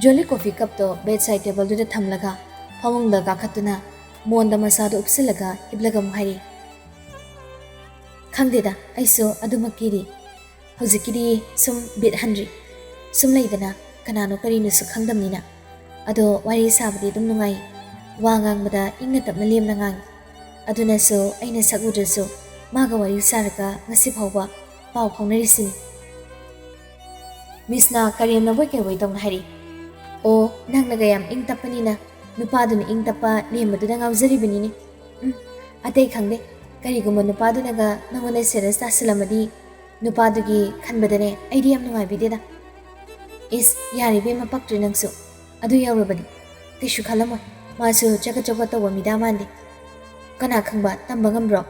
ꯖꯣꯂꯤ ꯀꯣꯐꯤ ꯀꯞꯇꯣ ꯕꯦꯗ ꯁꯥꯏꯗ ꯇꯦꯕꯜꯗꯨꯗ ꯊꯝꯂꯒ ꯐꯃꯨꯡꯗ ꯀꯥꯈꯠꯇꯨꯅ ꯃꯣꯟꯗ ꯃꯁꯥꯗꯣ ꯎꯞꯁꯤꯜꯂꯒ ꯍꯤꯞꯂꯒ ꯑꯃꯨꯛ ꯍꯥꯏꯔꯤ꯫ "ꯈꯪꯗꯦꯗ, ꯑꯩꯁꯨ ꯑꯗꯨꯃꯛꯀꯤꯗꯤ꯫ ꯍꯧꯖꯤꯛꯀꯤꯗꯤ ꯁꯨꯝ ꯕꯤꯠ ꯍꯟꯗ꯭ꯔꯤ꯫ ꯁꯨꯝ ꯂꯩꯗꯅ, ꯀꯅꯥꯅꯣ ꯀꯔꯤꯅꯣꯁꯨ ꯈꯪꯗꯝꯅꯤꯅ꯫ ꯑꯗꯣ ꯋꯥꯔꯤ ꯁꯥꯕꯗꯤ ꯑꯗꯨꯝ ꯅꯨꯡꯉꯥꯏ꯫ ꯋꯥ ꯉꯥꯡꯕꯗ ꯏꯪꯅ ꯇꯞꯅ ꯂꯦꯝꯅ ꯉꯥꯡꯉꯤ꯫ ꯑꯗꯨꯅꯁꯨ ꯑꯩꯅ ꯁꯛ ꯎꯗ꯭ꯔꯁꯨ ꯃꯥꯒ ꯋꯥꯔꯤ ꯁꯥꯔꯒ ꯉꯁꯤ ꯐꯥꯎꯕ ꯄꯥꯎ ꯐꯥꯎꯅꯔꯤꯁꯤꯅꯤ꯫ ꯃꯤꯁꯅ ꯀꯔꯦꯝꯅꯕꯣꯏ ꯀꯩꯕꯣꯏ ꯇꯧꯅ ꯍꯥꯏꯔꯛꯏ꯫ "ꯑꯣ, ꯅꯪꯅꯒ ꯌꯥꯝ ꯏꯪ ꯇꯞꯄꯅꯤꯅ ꯅꯨꯄꯥꯗꯨꯅ ꯏꯪ ꯇꯞꯄ ꯂꯦꯝꯕꯗꯨꯗ ꯉꯥꯎꯖꯔꯤꯕꯅꯤꯅꯦ꯫ ꯎꯝ, ꯑꯇꯩ ꯈꯪꯗꯦ, ꯀꯔꯤꯒꯨꯝꯕ ꯅꯨꯄꯥꯗꯨꯅꯒ ꯅꯉꯣꯟꯗ serious ꯇꯥꯁꯤꯜꯂꯝꯃꯗꯤ ꯅꯨꯄꯥꯗꯨꯒꯤ ꯈꯟꯕꯗꯅꯦ ꯑꯩꯗꯤ ꯌꯥꯝ ꯅꯨꯡꯉꯥꯏꯕꯤꯗꯦꯗ꯫" "ꯏꯁ, ꯌꯥꯔꯦ ꯏꯕꯦꯝꯃ, ꯄꯛꯇ꯭ꯔꯦ ꯅꯪꯁꯨ꯫ ꯑꯗꯨ ꯌꯧꯔꯕꯗꯤ ꯀꯩꯁꯨ ꯈꯜꯂꯝꯃꯣꯏ꯫ ꯃꯥꯁꯨ ꯆꯒꯠ ꯆꯒꯠ ꯇꯧꯕ ꯃꯤꯗꯥ ꯃꯥꯟꯗꯦ꯫ ꯀꯅꯥ ꯈꯪꯕ, ꯇꯝꯕ ꯉꯝꯕ꯭ꯔꯣ?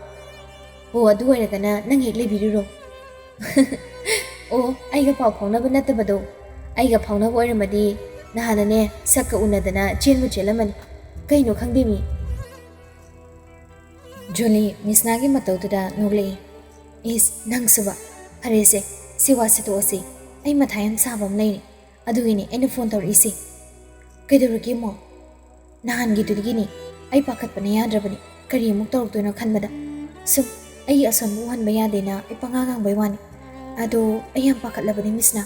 ꯑꯣ, ꯑꯗꯨ ꯑꯣꯏꯔꯒꯅ ꯅꯪ ꯍꯦꯛ ꯂꯩꯕꯤꯔꯨꯔꯣ꯫" "ꯑꯣ, ꯑꯩꯒ ꯄꯥꯎ ꯐꯥꯎꯅꯕ ꯅꯠꯇꯕꯗꯣ꯫ ꯑꯩꯒ ꯐꯥꯎꯅꯕ ꯑꯣꯏꯔꯝꯃꯗꯤ ꯅꯍꯥꯟꯅꯅꯦ ꯁꯛꯀ ꯎꯅꯗꯅ ꯆꯦꯟꯕꯨ ꯆꯦꯜꯂꯝꯃꯅꯤ꯫ ꯀꯩꯅꯣ ꯈꯪꯗꯦ ꯃꯤ꯫" ꯖꯣꯂꯤ ꯃꯤꯁꯅꯥꯒꯤ ꯃꯇꯧꯗꯨꯗ ꯅꯣꯛꯂꯛꯏ꯫ "ꯏꯁ, ꯅꯪꯁꯨꯕ꯫ ꯐꯔꯦꯁꯦ, ꯁꯤ ꯋꯥꯁꯤ ꯇꯣꯛꯑꯁꯤ꯫ ꯑꯩ ꯃꯊꯥ ꯌꯥꯝ ꯁꯥꯕ ꯑꯃ ꯂꯩꯔꯦ꯫ ꯑꯗꯨꯒꯤꯅꯦ ꯑꯩꯅ ꯐꯣꯟ ꯇꯧꯔꯛꯏꯁꯦ꯫" "ꯀꯩꯗꯧꯔꯒꯦ, ꯃꯣ?" "ꯅꯍꯥꯟꯒꯤꯗꯨꯗꯒꯤꯅꯤ꯫ ꯑꯩ ꯄꯥꯈꯠꯄꯅ ꯌꯥꯗ꯭ꯔꯕꯅꯤ꯫ ꯀꯔꯤ ꯑꯃꯨꯛ ꯇꯧꯔꯛꯇꯣꯏꯅꯣ ꯈꯟꯕꯗ꯫ ꯁꯨꯝ ꯑꯩꯒꯤ ꯑꯁꯣꯟꯕ ꯎꯍꯟꯕ ꯌꯥꯗꯦꯅ ꯑꯩ ꯄꯉꯥꯡ ꯉꯥꯡꯕꯩ ꯋꯥꯅꯤ꯫ ꯑꯗꯣ ꯑꯩ ꯌꯥꯝ ꯄꯥꯈꯠꯂꯕꯅꯤ, ꯃꯤꯁꯅꯥ꯫"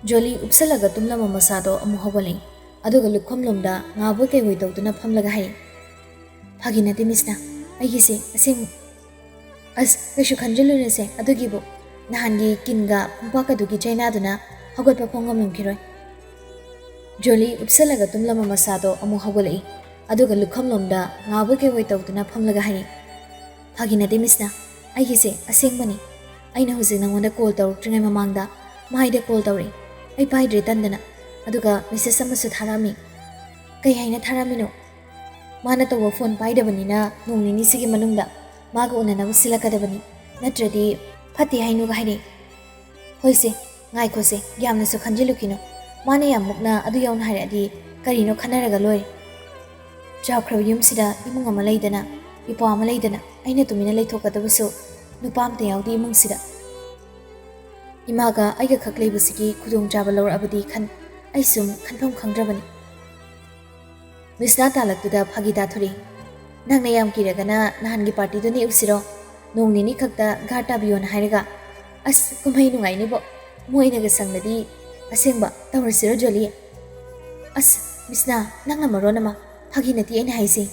ꯖꯣꯂꯤ ꯎꯞꯁꯜꯂꯒ ꯇꯨꯝꯂꯝꯕ ꯃꯁꯥꯗꯣ ꯑꯃꯨꯛ ꯍꯧꯒꯠꯂꯛꯏ꯫ ꯑꯗꯨꯒ ꯂꯨꯈꯝꯂꯣꯝꯗ ꯉꯥꯎꯕꯣꯏ ꯀꯩꯕꯣꯏ ꯇꯧꯗꯨꯅ ꯐꯝꯂꯒ ꯍꯥꯏꯔꯛꯏ, "ꯐꯥꯒꯤ ꯅꯠꯇꯦ, ꯃꯤꯁꯅꯥ꯫ ꯑꯩꯒꯤꯁꯦ ꯑꯁꯦꯡꯕ꯫" "ꯑꯁ, ꯀꯩꯁꯨ ꯈꯟꯖꯤꯜꯂꯨꯅꯨꯁꯦ ꯑꯗꯨꯒꯤꯕꯨ꯫ ꯅꯍꯥꯟꯒꯤ ꯀꯤꯟꯒ ꯈꯣꯡꯄꯥꯛꯀꯗꯨꯒꯤ ꯆꯩꯅꯥꯗꯨꯅ ꯍꯧꯒꯠꯄ ꯐꯥꯎ ꯉꯝꯂꯝꯈꯤꯔꯣꯏ꯫" ꯖꯣꯂꯤ ꯎꯞꯁꯜꯂꯒ ꯇꯨꯝꯂꯝꯕ ꯃꯁꯥꯗꯣ ꯑꯃꯨꯛ ꯍꯧꯒꯠꯂꯛꯏ꯫ ꯑꯗꯨꯒ ꯂꯨꯈꯝꯂꯣꯝꯗ ꯉꯥꯎꯕꯣꯏ ꯀꯩꯕꯣꯏ ꯇꯧꯗꯨꯅ ꯐꯝꯂꯒ ꯍꯥꯏꯔꯛꯏ, "ꯐꯥꯒꯤ ꯅꯠꯇꯦ, ꯃꯤꯁꯅꯥ꯫ ꯑꯩꯒꯤꯁꯦ ꯑꯁꯦꯡꯕꯅꯤ꯫ ꯑꯩꯅ ꯍꯧꯖꯤꯛ ꯅꯉꯣꯟꯗ call ꯇꯧꯔꯛꯇ꯭ꯔꯤꯉꯩ ꯃꯃꯥꯡꯗ ꯃꯥꯏꯗ call ꯇꯧꯔꯛꯏ꯫ ꯑꯩ ꯄꯥꯏꯗ꯭ꯔꯦ ꯇꯟꯗꯅ꯫ ꯑꯗꯨꯒ message ꯑꯃꯁꯨ ꯊꯥꯔꯛꯑꯝꯃꯤ꯫" "ꯀꯩ ꯍꯥꯏꯅ ꯊꯥꯔꯛꯑꯝꯃꯤꯅꯣ?" "ꯃꯥꯅ ꯇꯧꯕ ꯐꯣꯟ ꯄꯥꯏꯗꯕꯅꯤꯅ ꯅꯣꯡ ꯅꯤꯅꯤꯁꯤꯒꯤ ꯃꯅꯨꯡꯗ ꯃꯥꯒ ꯎꯅꯅꯕ ꯁꯤꯜꯂꯛꯀꯗꯕꯅꯤ꯫ ꯅꯠꯇ꯭ꯔꯗꯤ ꯐꯠꯇꯦ ꯍꯥꯏꯅꯨꯒ ꯍꯥꯏꯔꯛꯏ꯫" "ꯍꯣꯏꯁꯦ, ꯉꯥꯏꯈꯣꯁꯦ, ꯌꯥꯝꯅꯁꯨ ꯈꯟꯖꯤꯜꯂꯨꯈꯤꯅꯨ꯫ ꯃꯥꯅ ꯌꯥꯝ ꯃꯨꯛꯅ ꯑꯗꯨ ꯌꯧꯅ ꯍꯥꯏꯔꯛꯑꯗꯤ ꯀꯔꯤꯅꯣ ꯈꯟꯅꯔꯒ ꯂꯣꯏꯔꯦ꯫ ꯆꯥꯎꯈ꯭ꯔꯕ ꯌꯨꯝꯁꯤꯗ ꯏꯃꯨꯡ ꯑꯃ ꯂꯩꯗꯅ, ꯏꯄ꯭ꯋꯥ ꯑꯃ ꯂꯩꯗꯅ ꯑꯩꯅ ꯇꯨꯃꯤꯟꯅ ꯂꯩꯊꯣꯛꯀꯗꯕꯁꯨ ꯅꯨꯄꯥ ꯑꯝꯇ ꯌꯥꯎꯗꯦ ꯏꯃꯨꯡꯁꯤꯗ꯫ ꯏꯃꯥꯒ ꯑꯩꯒ ꯈꯛ ꯂꯩꯕꯁꯤꯒꯤ ꯈꯨꯗꯣꯡꯆꯥꯕ ꯂꯧꯔꯛꯑꯕꯗꯤ ꯈꯟ ꯑꯩ ꯁꯨꯝ ꯈꯟꯐꯝ ꯈꯪꯗ꯭ꯔꯕꯅꯤ꯫" ꯃꯤꯁꯅꯥ ꯇꯥꯂꯛꯇꯨꯗ ꯐꯥꯒꯤ ꯇꯥꯊꯣꯔꯛꯏ꯫ "ꯅꯪꯅ ꯌꯥꯝ ꯀꯤꯔꯒꯅ ꯅꯍꯥꯟꯒꯤ partyꯗꯨ ꯅꯦꯛꯎꯁꯤꯔꯣ? ꯅꯣꯡ ꯅꯤꯅꯤ ꯈꯛꯇ guard ꯇꯥꯕꯤꯌꯣꯅ ꯍꯥꯏꯔꯒ ꯑꯁ, ꯀꯨꯝꯍꯩ ꯅꯨꯡꯉꯥꯏꯅꯤꯕꯣ꯫ ꯃꯣꯏꯅꯒ ꯁꯪꯂꯗꯤ ꯑꯁꯦꯡꯕ ꯇꯧꯔꯁꯤꯔꯣ, ꯖꯣꯂꯤ? ꯑꯁ, ꯃꯤꯁꯅꯥ, ꯅꯪꯅ ꯃꯔꯣꯟ ꯑꯃ, ꯐꯥꯒꯤ ꯅꯠꯇꯦ ꯑꯩꯅ ꯍꯥꯏꯁꯦ꯫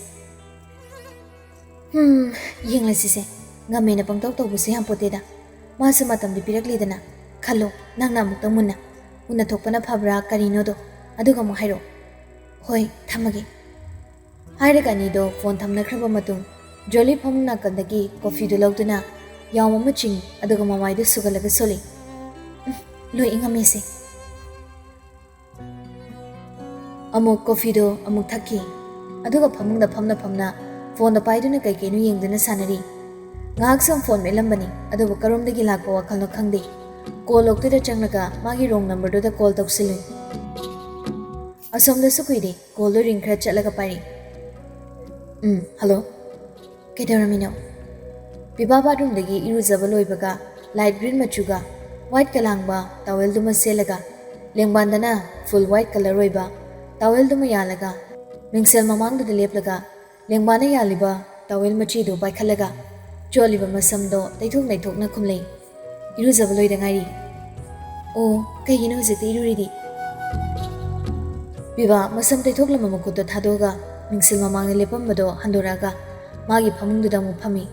ꯍꯝ, ꯌꯦꯡꯂꯁꯤꯁꯦ꯫ ꯉꯝꯃꯦꯅ ꯄꯪꯇꯧ ꯇꯧꯕꯁꯨ ꯌꯥꯝ ꯄꯣꯠꯇꯦꯗ꯫ ꯃꯥꯁꯨ ꯃꯇꯝꯗꯤ ꯄꯤꯔꯛꯂꯤꯗꯅ꯫ ꯈꯜꯂꯣ, ꯅꯪꯅ ꯑꯃꯨꯛꯇꯪ ꯃꯨꯟꯅ ꯎꯅꯊꯣꯛꯄꯅ ꯐꯕ꯭ꯔꯥ ꯀꯔꯤꯅꯣꯗꯣ, ꯑꯗꯨꯒ ꯑꯃꯨꯛ ꯍꯥꯏꯔꯛꯑꯣ꯫ ꯍꯣꯏ, ꯊꯝꯃꯒꯦ꯫ ꯍꯥꯏꯔꯒ ꯑꯅꯤꯗꯣ ꯐꯣꯟ ꯊꯝꯅꯈ꯭ꯔꯕ ꯃꯇꯨꯡ, ꯖꯣꯂꯤ ꯐꯃꯨꯡ ꯅꯥꯀꯟꯗꯒꯤ ꯀꯣꯐꯤꯗꯨ ꯂꯧꯗꯨꯅ ꯌꯥꯎꯝ ꯑꯃ ꯆꯤꯡ, ꯑꯗꯨꯒ ꯃꯃꯥꯏꯗꯨ ꯁꯨꯒꯠꯂꯒ ꯁꯣꯜꯂꯤ꯫ "ꯎꯝ, ꯂꯣꯏ ꯏꯪꯉꯝꯃꯦꯁꯦ꯫" ꯑꯃꯨꯛ ꯀꯣꯐꯤꯗꯣ ꯑꯃꯨꯛ ꯊꯛꯈꯤ, ꯑꯗꯨꯒ ꯐꯃꯨꯡꯗ ꯐꯝꯅ ꯐꯝꯅ ꯐꯣꯟꯗ ꯄꯥꯏꯗꯨꯅ ꯀꯩ ꯀꯩꯅꯣ ꯌꯦꯡꯗꯨꯅ ꯁꯥꯟꯅꯔꯤ꯫ ꯉꯥꯏꯍꯥꯛ ꯁꯨꯝ ꯐꯣꯟ ꯃꯦꯠꯂꯝꯕꯅꯤ, ꯑꯗꯨꯕꯨ ꯀꯔꯣꯝꯗꯒꯤ ꯂꯥꯛꯄ ꯋꯥꯈꯜꯅꯣ ꯈꯪꯗꯦ꯫ ꯀꯣꯜ ꯂꯣꯛꯇꯨꯗ ꯆꯪꯂꯒ ꯃꯥꯒꯤ ꯔꯣꯡ ꯅꯝꯕꯔꯗꯨꯗ ꯀꯣꯜ ꯇꯧꯁꯤꯜꯂꯨꯏ꯫ ꯑꯁꯣꯝꯗꯁꯨ ꯀꯨꯏꯗꯦ, ꯀꯣꯜꯗꯣ ꯔꯤꯡ ꯈꯔ ꯆꯠꯂꯒ ꯄꯥꯏꯔꯛꯏ꯫ "ꯎꯝ, ꯍꯜꯂꯣ꯫ ꯀꯩꯗꯧꯔꯝꯃꯤꯅꯣ?" ꯄꯤꯕꯥ ꯕꯥꯠꯔꯨꯝꯗꯒꯤ ꯏꯔꯨꯖꯕ ꯂꯣꯏꯕꯒ ꯂꯥꯏꯠ ꯒ꯭ꯔꯤꯟ ꯃꯆꯨꯒ ꯋꯥꯏꯠꯀ ꯂꯥꯡꯕ ꯇꯥꯋꯦꯜꯗꯨꯃ ꯁꯦꯠꯂꯒ, ꯂꯦꯡꯕꯥꯟꯗꯅ ꯐꯨꯜ ꯋꯥꯏꯠ ꯀꯂꯔ ꯑꯣꯏꯕ ꯇꯥꯋꯦꯜꯗꯨꯃ ꯌꯥꯜꯂꯒ, ꯃꯤꯡꯁꯦꯜ ꯃꯃꯥꯡꯗꯨꯗ ꯂꯦꯞꯂꯒ, ꯂꯦꯡꯕꯥꯟꯅ ꯌꯥꯜꯂꯤꯕ ꯇꯥꯋꯦꯜ ꯃꯆꯦꯗꯨ ꯄꯥꯏꯈꯠꯂꯒ ꯆꯣꯠꯂꯤꯕ ꯃꯁꯝꯗꯣ ꯇꯩꯊꯣꯛ ꯇꯩꯊꯣꯛꯅ ꯈꯨꯝꯂꯩ꯫ "ꯏꯔꯨꯖꯕ ꯂꯣꯏꯗ ꯉꯥꯏꯔꯤ꯫" "ꯑꯣ, ꯀꯩꯒꯤꯅꯣ ꯍꯧꯖꯤꯛꯇ ꯏꯔꯨꯔꯤꯗꯤ?" ꯄꯤꯕꯥ ꯃꯁꯝ ꯇꯩꯊꯣꯛꯂꯝꯕ ꯃꯈꯨꯠꯇ ꯊꯥꯗꯣꯛꯑꯒ ꯃꯤꯡꯁꯦꯜ ꯃꯃꯥꯡꯗ ꯂꯦꯞꯄꯝꯕꯗꯣ ꯍꯟꯗꯣꯔꯛꯑꯒ ꯃꯥꯒꯤ ꯐꯃꯨꯡꯗꯨꯗ ꯑꯃꯨꯛ ꯐꯝꯃꯤ꯫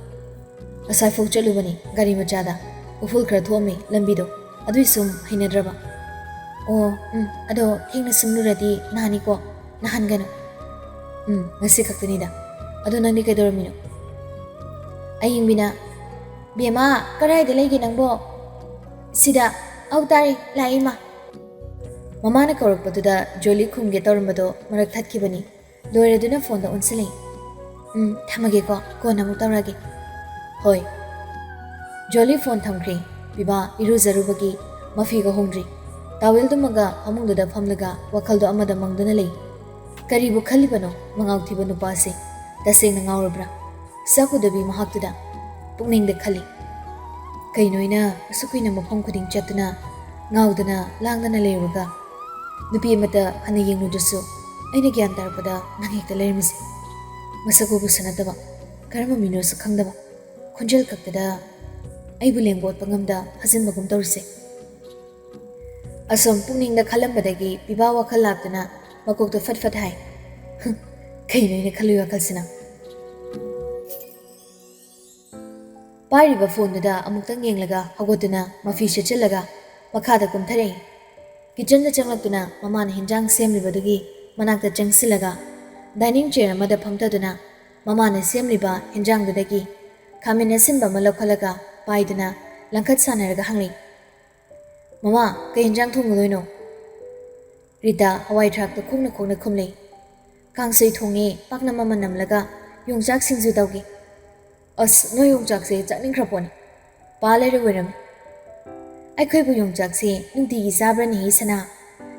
"ꯉꯁꯥꯏ ꯐꯥꯎ ꯆꯠꯂꯨꯕꯅꯤ ꯒꯥꯔꯤ ꯃꯆꯥꯗ, ꯎꯐꯨꯜ ꯈꯔ ꯊꯣꯛꯑꯝꯃꯤ ꯂꯝꯕꯤꯗꯣ, ꯑꯗꯨꯏ ꯁꯨꯝ ꯍꯩꯅꯗ꯭ꯔꯕ꯫" "ꯑꯣ, ꯎꯝ, ꯑꯗꯣ ꯊꯦꯡꯅ ꯁꯨꯝ ꯂꯨꯔꯗꯤ ꯅꯥꯅꯤꯀꯣ, ꯅꯥꯍꯟꯒꯅꯨ꯫" "ꯎꯝ, ꯉꯁꯤ ꯈꯛꯇꯅꯤꯗ꯫ ꯑꯗꯣ ꯅꯪꯗꯤ ꯀꯩꯗꯧꯔꯝꯃꯤꯅꯣ?" ꯑꯌꯤꯡꯕꯤꯅ, "ꯕꯦꯝꯃ, ꯀꯗꯥꯏꯗ ꯂꯩꯒꯦ ꯅꯪꯕꯣ?" "ꯁꯤꯗ꯫ ꯑꯧ, ꯇꯥꯔꯦ, ꯂꯥꯛꯑꯦ, ꯏꯃꯥ꯫" ꯃꯃꯥꯅ ꯀꯧꯔꯛꯄꯗꯨꯗ ꯖꯣꯂꯤ ꯈꯨꯝꯒꯦ ꯇꯧꯔꯝꯕꯗꯣ ꯃꯔꯛ ꯊꯠꯈꯤꯕꯅꯤ꯫ ꯂꯣꯏꯔꯗꯨꯅ ꯐꯣꯟꯗ ꯑꯣꯟꯁꯤꯜꯂꯛꯏ꯫ "ꯎꯝ, ꯊꯝꯃꯒꯦꯀꯣ, ꯀꯣꯟꯅ ꯑꯃꯨꯛ ꯇꯧꯔꯛꯑꯒꯦ꯫" "ꯍꯣꯏ꯫" ꯖꯣꯂꯤ ꯐꯣꯟ ꯊꯝꯈ꯭ꯔꯦ꯫ ꯄꯤꯕꯥ ꯏꯔꯨꯖꯔꯨꯕꯒꯤ ꯃꯐꯤꯒ ꯍꯣꯡꯗ꯭ꯔꯤ꯫ ꯇꯥꯋꯦꯜꯗꯨꯃꯒ ꯐꯃꯨꯡꯗꯨꯗ ꯐꯝꯂꯒ ꯋꯥꯈꯜꯗꯣ ꯑꯃꯗ ꯃꯪꯗꯨꯅ ꯂꯩ꯫ ꯀꯔꯤꯕꯨ ꯈꯜꯂꯤꯕꯅꯣ ꯃꯉꯥꯎ ꯊꯤꯕ ꯅꯨꯄꯥꯁꯦ? ꯇꯁꯦꯡꯅ ꯉꯥꯎꯔꯕ꯭ꯔꯥ? ꯁꯛ ꯎꯗꯕꯤ ꯃꯍꯥꯛꯇꯨꯗ ꯄꯨꯛꯅꯤꯡꯗ ꯈꯜꯂꯤ꯫ ꯀꯩꯅꯣ ꯑꯩꯅ ꯑꯁꯨꯛ ꯀꯨꯏꯅ ꯃꯐꯝ ꯈꯨꯗꯤꯡ ꯆꯠꯇꯨꯅ ꯉꯥꯎꯗꯅ ꯂꯥꯡꯗꯅ ꯂꯩꯔꯨꯔꯒ, ꯅꯨꯄꯤ ꯑꯃꯠꯇ ꯍꯟꯅ ꯌꯦꯡꯂꯨꯗ꯭ꯔꯁꯨ, ꯑꯩꯅ ꯒ꯭ꯌꯥꯟ ꯇꯥꯔꯛꯄꯗ ꯅꯪ ꯍꯦꯛꯇ ꯂꯩꯔꯝꯃꯤꯁꯦ꯫ ꯃꯁꯛ ꯎꯕꯁꯨ ꯅꯠꯇꯕ, ꯀꯔꯝꯕ ꯃꯤꯅꯣꯁꯨ ꯈꯪꯗꯕ, ꯈꯣꯟꯖꯦꯜ ꯈꯛꯇꯗ ꯑꯩꯕꯨ ꯂꯦꯡꯕ ꯑꯣꯠꯄ ꯉꯝꯗ ꯐꯥꯖꯤꯟꯕꯒꯨꯝ ꯇꯧꯔꯤꯁꯦ꯫ ꯑꯁꯨꯝ ꯄꯨꯛꯅꯤꯡꯗ ꯈꯜꯂꯝꯕꯗꯒꯤ ꯄꯤꯕꯥ ꯋꯥꯈꯜ ꯂꯥꯛꯇꯨꯅ ꯃꯀꯣꯛꯇ ꯐꯠ ꯐꯠ ꯍꯥꯏ꯫ "ꯍꯨꯝ, ꯀꯩꯅꯣ ꯑꯩꯅ ꯈꯜꯂꯨꯏ ꯋꯥꯈꯜꯁꯤꯅ?" ꯄꯥꯏꯔꯤꯕ ꯐꯣꯟꯗꯨꯗ ꯑꯃꯨꯛꯇꯪ ꯌꯦꯡꯂꯒ ꯍꯧꯒꯠꯇꯨꯅ ꯃꯐꯤ ꯁꯦꯠꯆꯤꯜꯂꯒ ꯃꯈꯥꯗ ꯀꯨꯝꯊꯔꯛꯏ꯫ ꯀꯤꯆꯟꯗ ꯆꯪꯂꯛꯇꯨꯅ ꯃꯃꯥꯅ ꯍꯦꯟꯖꯥꯡ ꯁꯦꯝꯂꯤꯕꯗꯨꯒꯤ ꯃꯅꯥꯛꯇ ꯆꯪꯁꯤꯜꯂꯒ dining chair ꯑꯃꯗ ꯐꯝꯊꯗꯨꯅ ꯃꯃꯥꯅ ꯁꯦꯝꯂꯤꯕ ꯍꯦꯟꯖꯥꯡꯗꯨꯗꯒꯤ ꯈꯥꯃꯦꯟ ꯑꯁꯤꯟꯕ ꯑꯃ ꯂꯧꯈꯠꯂꯒ ꯄꯥꯏꯗꯨꯅ ꯂꯪꯈꯠ ꯁꯥꯟꯅꯔꯒ ꯍꯪꯂꯛꯏ꯫ "ꯃꯃꯥ, ꯀꯩ ꯍꯦꯟꯖꯥꯡ ꯊꯣꯡꯒꯗꯣꯏꯅꯣ?" ꯔꯤꯇꯥ ꯍꯋꯥꯏ ꯊ꯭ꯔꯥꯛꯇ ꯈꯣꯡꯅ ꯈꯣꯡꯅ ꯈꯨꯝꯂꯛꯏ꯫ "ꯀꯥꯡꯁꯣꯏ ꯊꯣꯡꯉꯦ, ꯄꯥꯛꯅꯝ ꯑꯃ ꯅꯝꯂꯒ ꯌꯣꯡꯆꯥꯛ ꯁꯤꯡꯖꯨ ꯇꯧꯒꯦ꯫" "ꯑꯁ, ꯅꯣꯏ ꯌꯣꯡꯆꯥꯛꯁꯦ ꯆꯥꯅꯤꯡꯈ꯭ꯔ ꯄꯣꯠꯅꯤ꯫ ꯄꯥ ꯂꯩꯔ ꯑꯣꯏꯔꯝꯃꯤ꯫" "ꯑꯩꯈꯣꯏꯕꯨ ꯌꯣꯡꯆꯥꯛꯁꯦ ꯅꯨꯡꯇꯤꯒꯤ ꯆꯥꯕ꯭ꯔꯅꯦꯍꯦ ꯁꯅꯥ?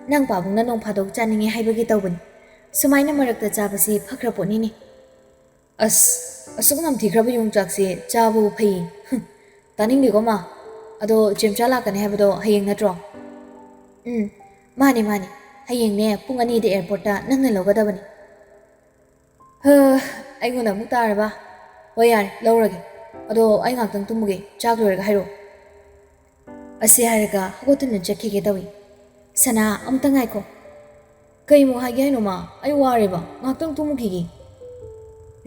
ꯅꯪ ꯄꯥꯕꯨꯡꯅ ꯅꯣꯡ ꯐꯥꯗꯣꯛ ꯆꯥꯅꯤꯡꯉꯦ ꯍꯥꯏꯕꯒꯤ ꯇꯧꯕꯅꯤ꯫ ꯁꯨꯃꯥꯏꯅ ꯃꯔꯛꯇ ꯆꯥꯕꯁꯤ ꯐꯈ꯭ꯔ ꯄꯣꯠꯅꯤꯅꯦ꯫" "ꯑꯁ, ꯑꯁꯨꯛ ꯅꯝꯊꯤꯈ꯭ꯔꯕ ꯌꯣꯡꯆꯥꯛꯁꯦ ꯆꯥꯕꯕꯨ ꯐꯩꯌꯦ? ꯍꯨꯝ, ꯇꯥꯅꯤꯡꯗꯦꯀꯣ ꯃꯥ꯫ ꯑꯗꯣ ꯆꯦꯝꯆꯥ ꯂꯥꯛꯀꯅꯤ ꯍꯥꯏꯕꯗꯣ ꯍꯌꯦꯡ ꯅꯠꯇ꯭ꯔꯣ?" "ꯎꯝ, ꯃꯥꯅꯦ, ꯃꯥꯅꯦ꯫ ꯍꯌꯦꯡꯅꯦ ꯄꯨꯡ ꯑꯅꯤꯗ airport ꯇ ꯅꯪꯅ ꯂꯧꯒꯗꯕꯅꯤ꯫" "ꯍ, ꯑꯩꯉꯣꯟꯗ ꯑꯃꯨꯛ ꯇꯥꯔꯕ? ꯍꯣꯏ ꯌꯥꯔꯦ, ꯂꯧꯔꯒꯦ꯫ ꯑꯗꯣ ꯑꯩ ꯉꯥꯛꯇꯪ ꯇꯨꯝꯃꯨꯒꯦ, ꯆꯥꯛ ꯂꯣꯏꯔꯒ ꯍꯥꯏꯔꯛꯑꯣ꯫" ꯑꯁꯤ ꯍꯥꯏꯔꯒ ꯍꯧꯒꯠꯇꯨꯅ ꯆꯠꯈꯤꯒꯦ ꯇꯧꯏ꯫ "ꯁꯅꯥ, ꯑꯝꯇ ꯉꯥꯏꯈꯣ꯫" "ꯀꯩꯃꯨꯛ ꯍꯥꯏꯒꯦ ꯍꯥꯏꯅꯣ ꯃꯥ? ꯑꯩ ꯋꯥꯔꯦꯕ, ꯉꯥꯛꯇꯪ ꯇꯨꯝꯃꯨꯈꯤꯒꯦ꯫"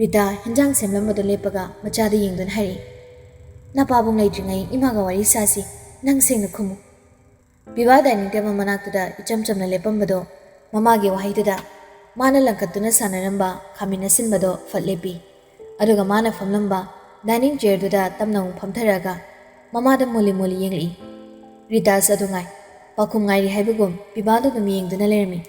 ꯔꯤꯇꯥ ꯍꯦꯟꯖꯥꯡ ꯁꯦꯝꯂꯝꯕꯗꯣ ꯂꯦꯞꯄꯒ ꯃꯆꯥꯗ ꯌꯦꯡꯗꯨꯅ ꯍꯥꯏꯔꯛꯏ꯫ "ꯅꯄꯥꯕꯨꯡ ꯂꯩꯇ꯭ꯔꯤꯉꯩ ꯏꯃꯥꯒ ꯋꯥꯔꯤ ꯁꯥꯁꯤ, ꯅꯪ ꯁꯦꯡꯅ ꯈꯨꯝꯃꯨ꯫" ꯄꯤꯕꯥ dining table ꯃꯅꯥꯛꯇꯨꯗ ꯏꯆꯝ ꯆꯝꯅ ꯂꯦꯞꯄꯝꯕꯗꯣ ꯃꯃꯥꯒꯤ ꯋꯥꯍꯩꯗꯨꯗ ꯃꯥꯅ ꯂꯪꯈꯠꯇꯨꯅ ꯁꯥꯟꯅꯔꯝꯕ ꯈꯥꯃꯦꯟ ꯑꯁꯤꯟꯕꯗꯣ ꯐꯠ ꯂꯦꯞꯄꯤ꯫ ꯑꯗꯨꯒ ꯃꯥꯅ ꯐꯝꯂꯝꯕ dining chair ꯗꯨꯗ ꯇꯞꯅ ꯑꯃꯨꯛ ꯐꯝꯊꯔꯛꯑꯒ ꯃꯃꯥꯗ ꯃꯣꯜꯂꯤ ꯃꯣꯜꯂꯤ ꯌꯦꯡꯂꯛꯏ꯫ ꯔꯤꯇꯥꯁꯨ ꯑꯗꯨ ꯉꯥꯏ꯫ ꯄꯥꯎꯈꯨꯝ ꯉꯥꯏꯔꯤ ꯍꯥꯏꯕꯒꯨꯝ ꯄꯤꯕꯥꯗꯨ ꯑꯗꯨꯝ ꯌꯦꯡꯗꯨꯅ ꯂꯩꯔꯝꯃꯤ꯫